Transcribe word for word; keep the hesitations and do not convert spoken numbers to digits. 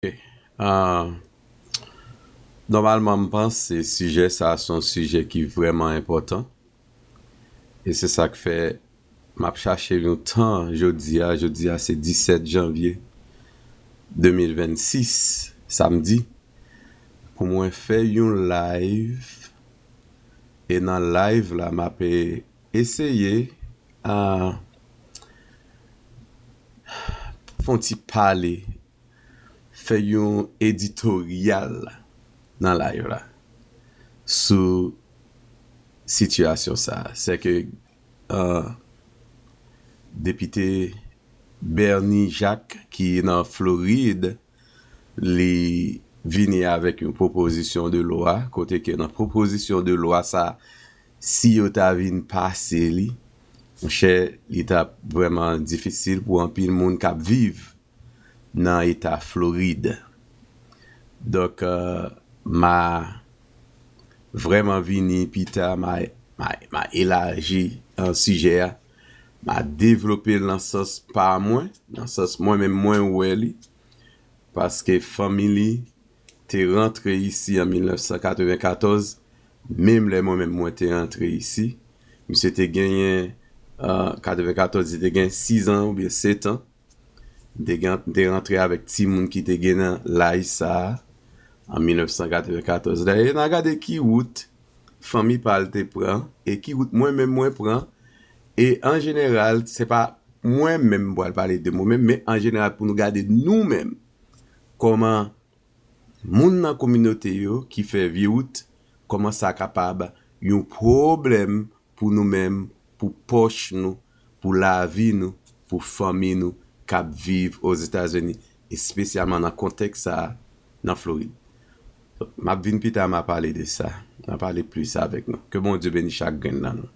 Ok. Ah, nòmalman, m panse sijè sa a se yon sijè ki vrèman enpòtan. E se sa k fè m ap chache yon tan jodi a. Jodi a se disèt janvye de mil vennsis, samdi, pou mwen fè yon live. E nan live la, m ap eseye a fè yon ti pale, fè yon editoryal nan live la sou sitiyasyon sa a. Se ke, uh, depite Bernie Jacques, ki nan Florid, li vini avèk yon pwopozisyon de lwa, kote ke nan pwopozisyon de lwa sa, si yo ta vin pase li, monchè, li t ap vrèman difisil pou anpil moun k ap viv nan eta Florid. Donk, euh, m a vrèman vini pita, m a, m a, m a elaji, euh, sijè a, m a devlope l nan sans pa mwen, nan sans mwen menm mwen wè li, paske fanmi li te rantre isi an mil nèf san katrevenkatòz, menm lè mwen menm mwen te rantre isi. Misye te genyen, euh, katrevenkatòz, li te gen sizan oubyen sèt an. M te gen, m te rantre avèk timoun ki te gen nan laj sa a an mil nèf san katrevenkatòz. Dayè, n a gade ki wout fanmi pa l te pran e ki wout mwen menm mwen pran. E an jeneral, se pa mwen menm m pral pale de mwen menm, men an jeneral pou nou gade nou menm, kòman moun nan kominote yo ki fè vye wout, kòman sa kapab yon pwoblèm pou nou menm, pou pòch nou, pou lavi nou, pou fanmi nou k ap viv Ozetazini, espesyalman nan kontèks sa a, nan Florid. M ap vin pita, m a pale de sa. M a pale plis avèk nou. Ke Bondye beni chak grenn nan nou.